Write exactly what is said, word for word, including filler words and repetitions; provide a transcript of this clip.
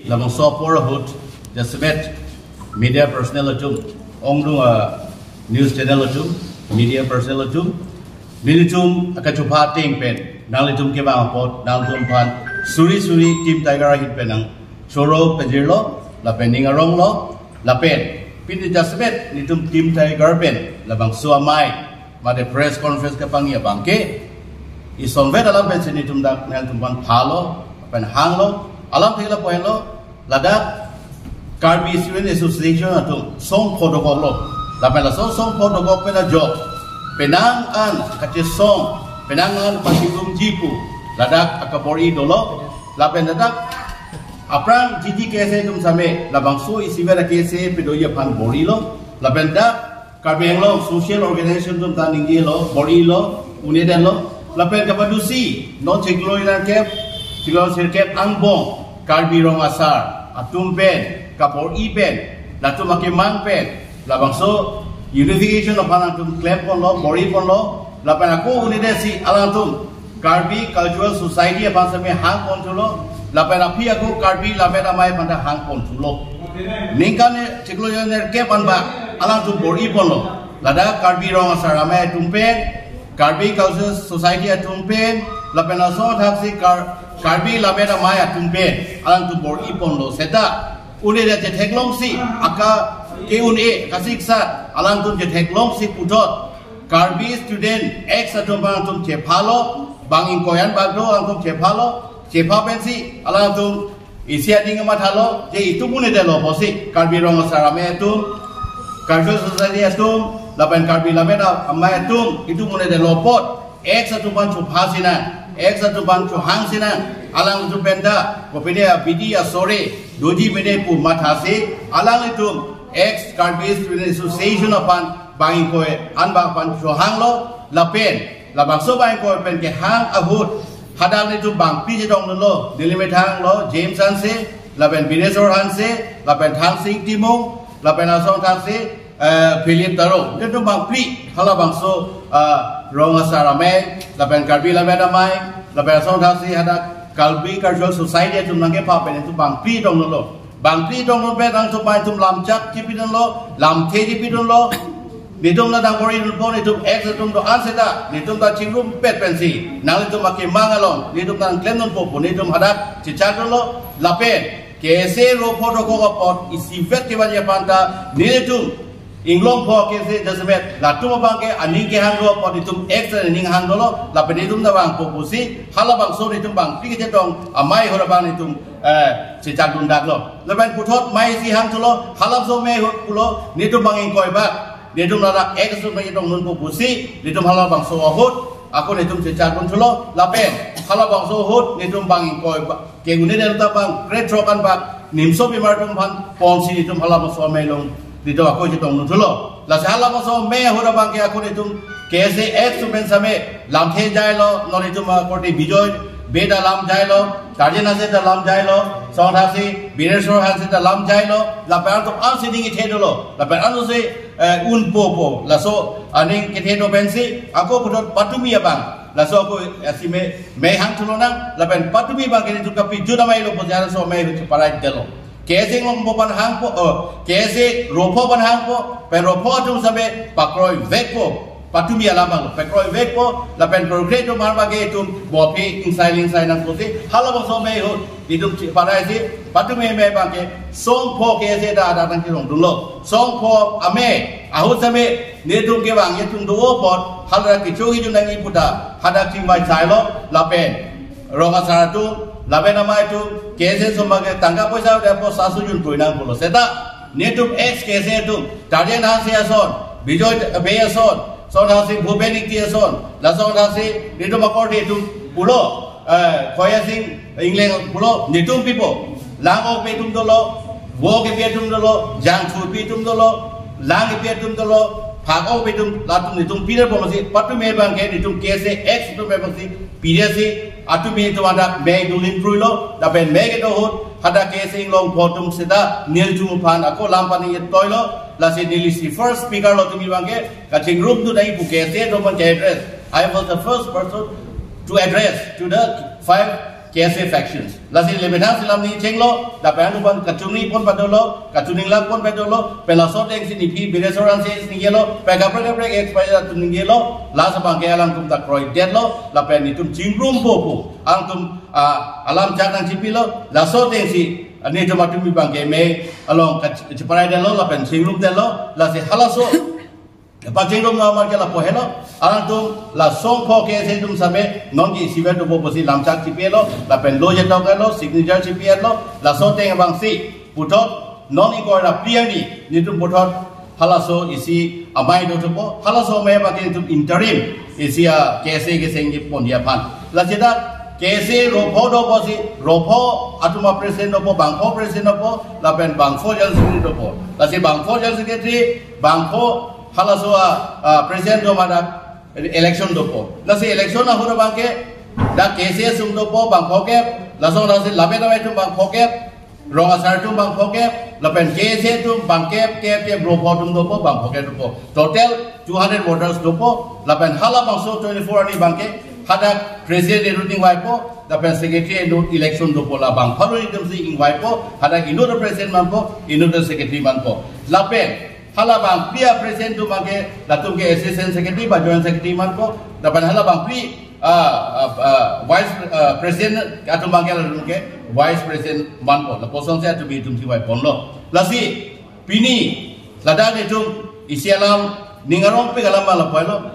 Labangso apor ahut jasemet media personnel atum, ongdung a news channel atum, media personnel atum, nelitum akachupha ateng pen nanglitum kevang apot nanglitum aphan suri suri Team Tiger ahin pen nangchoro pajirlo lapen ning aronglo lapen pini jasemet nelitum Team Tiger pen labangso amei mate press conference kepangi abangke isonvet alam pensi nelitum dak nangtum aphan phalo lapen hanglo, alamthe lapu henlo, ladak Karbi Student Association atum song pho dokoklo lapen laso song pho dokok pen ajok penang an kachesong, penang an pachingrum ji pu ladak akabor-i dolo lapen ladak aphrang G G K S A atum same labangso isivet a-K S A pedoji aphan bor-ilo lapen dak Karbi Anglong social organization atum ta ningjelo, bor-ilo, une detlo lapen kapadusi non chiklo ina kep, chiklo sirkep angbong Karbi Rong Asar atum pen kabor-i pen latum akemang pen labangso unification aphan atum klemponlo, bor-i ponlo lapen ako une detsi alangtum Karbi Cultural Society aphan same hangpon thulo lapen aphi ako Karbi Lammet Amei aphan ta hangpon thulo. Ningkan chiklo ina kep anbak alangtum bor-i ponlo. Ladak Karbi Rong Asar Amei atum pen, Karbi Cultural Society atum pen lapen laso thaksi Kar-, Karbi Lammet Amei atum pen alangtum bor-i ponlo seta une det chetheklongsi aka ke-un-e kasiksa alangtum chetheklongsi puthot Karbi Student X atum alangtum chephalo, bang ingkoi anbak do alangtum chephalo, chepha pensi alangtum isi aning mathalo je itum une detlo pusi Karbi Rong Asar Amei atum, Cultural Society atum lapen Karbi Lammet Amei atum itum une detlo apot X atum aphan chupha sinang, X atum aphan chuhang sinang, alangtum pen ta kopine abidi asore doji mene pu mathasi alanglitum X Karbi Student Association aphan bang ingkoi anbak aphan chuhanglo lapen labangso bang ingkoi pen kehang ahut hadak nelitum bangphli chetongdunlo, neli methang lo James Hanse lapen Bineswar Hanse lapen Thangsing Timung lapen laso thaksi eh, Philip Taro. Nelitum bangphli halabangso, eh, Rong Asar Amei lapen Karbi Lammet Amei lapen laso thaksi hadak Karbi Cultural Society atum nangkepha pen nelitum bangphli tongdunlo. Bangphli tongdun pen nangtum pai tum lamchak chipidunlo, lamthe chipidunlo. Nelitum ta dang bor-idunpo, nelitum X atum do-an seta nelitum ta chingrumpet pensi nanglitum akemang along nelitum nangklemdunpo pu nelitum hadak chechakdunlo lapen K S A ropho dokok apot isivet kevanji aphan ta nelitum inglongpo K S A jasemet latum abangke aning kehang do apot itum X aning hang dolo lapen itum ta vangpo pusi halabangso nelitum bangphli kechetong amei ahut abang nelitum, eh, chechakdun daklo. Lapen puthot mei isi hang thulo, halabangso mei ahut pulo nelitum bang ingkoi bak nelitum ladak X atum nangchetongdunpo pusi nelitum halabangso ahut ako nelitum chechakdun thulo lapen halabangso ahut nelitum bang ingkoi bak ke-un-e det ta bang krethrok anbak nimso pimar atum aphan ponsi nelitum halabangso amei along nelitum ako chetongdun thulo. Lasi halabangso amei ahut abangke ako nelitum K S A X atum pen same lamthe jailo, non nelitum akorte Bijoy Bey ta lam jailo, Tarjen Hanse ta lam jailo, laso thaksi Bineswar Hanse ta lam jailo, lapen atum ansi ning kethe dolo, lapen ansi, eh, unpo po, laso aning kethe do pensi ako puthot patumi abang laso ako isi mei, mei hang thulonang lapen patumi abangke nelitum kapijut amei lo pusi halaso mei ahut cheparai detlo. K S A inglongpo aphan hangpo, oh, K S A ropho aphan hangpo, pen ropho atum same pakroivekpo, patumi alam abang pakroivekpo, lapen progress atum mar bage itum bophi ingsai lingsai nang pusi halabangso mei ahut nelitum cheparaisi patumi amei abangke songpho K S A ta hadak nangchetongdunlo. Songpho amei ahut same nelitum kevang atum do apot hala kecho kejun nangji pu ta hadak chingvai chailo lapen Rong Asar atum, Lammet Amei atum, K S A atum abangke tangka poisa udah po sasu jun prui nang pulo. Seta nelitum X K S A atum, Tarjen Hanse ason, Bijoy Bey ason, laso thaksi Bhupen Ingti ason, laso thaksi nelitum akorte atum pulo, eh, Khoya Sing Ingleng pulo, nelitum pipo. Lang-ok pi atum dolo, vo kepi atum dolo, jangthu pi atum dolo, lang kepi atum dolo, phak-ok pi atum, latum nelitum pidetpo pusi, patumi abangke nelitum K S A X atum pusi, pidetsi, atumi atum hadak mei dun-in pruilo, lapen mei kedo ahut, hadak K S A inglongpo atum seta, nelitum aphan ako lam pani toilo, lasi neli si first speaker lo tumi abangke, kachingrum tu dai pu K S A atum aphan ke-address. I was the first person to address to the five K S A factions. Lasi le methang si lam ningchenglo, lapen anutpan kachingri pon padolo, kachininglang pon padolo, pen laso atengsi nephi Bireswar Hanse si ningjelo, pen kaprek kaprek ex-P I atum ningjelo, lasi abangke alangtum ta kroidetlo, lapen netum chingrumpo pu, alangtum, ah, alam chak nangchipilo, laso atengsi, ah, netum atum abangke mei along kach-, chiparaidetlo, lapen chingrumdetlo, lasi halaso pachingrum nang amat ke lapu helo, alangtum la songpho K S A atum same, non ke isivet dopo pusi lam chak chipilo, lapen lo jetok lo, signature chipilo, laso ateng abangsi, puthot, non ingkoi ra phli arni, netum puthot, halaso isi amei dopo, halaso amei abangke netum interim, isi a K S A keseng ponji aphan. Lasi dak, K S A ropho dopo si, ropho atum a president dopo, bangpho president dopo, lapen bangpho general secretary dopo. Lasi bangpho general secretary, bangpho halaso a, a, president do madak election dopo. Lasi election ahut abangke, dak K S A asung dopo bangpho kep, lason lasi lapen amei atum bangpho kep, rong asar atum bangpho kep, lapen K S A atum bangkep, kep, kep, ropho atum dopo, bangpho kep dopo. Total two hundred voters dopo, lapen halabangso twenty-four arni abangke, hadak president inut ingvaipo, lapen secretary inut election dopo, labang pharo atumsi ingvaipo, hadak inut president manpo, inut secretary manpo. Lapen, halabang phli a president atum abangke, latum ke assistant secretary, ba joint secretary manpo, lapen halabang phli, ah, ah, ah, vice, ah, president atum abangke latum ke vice president manpo. Lapuson si atum itum si vaiponlo. Lasi, pini, ladak netum, isi alam, ning arongpik alam ma lapu helo,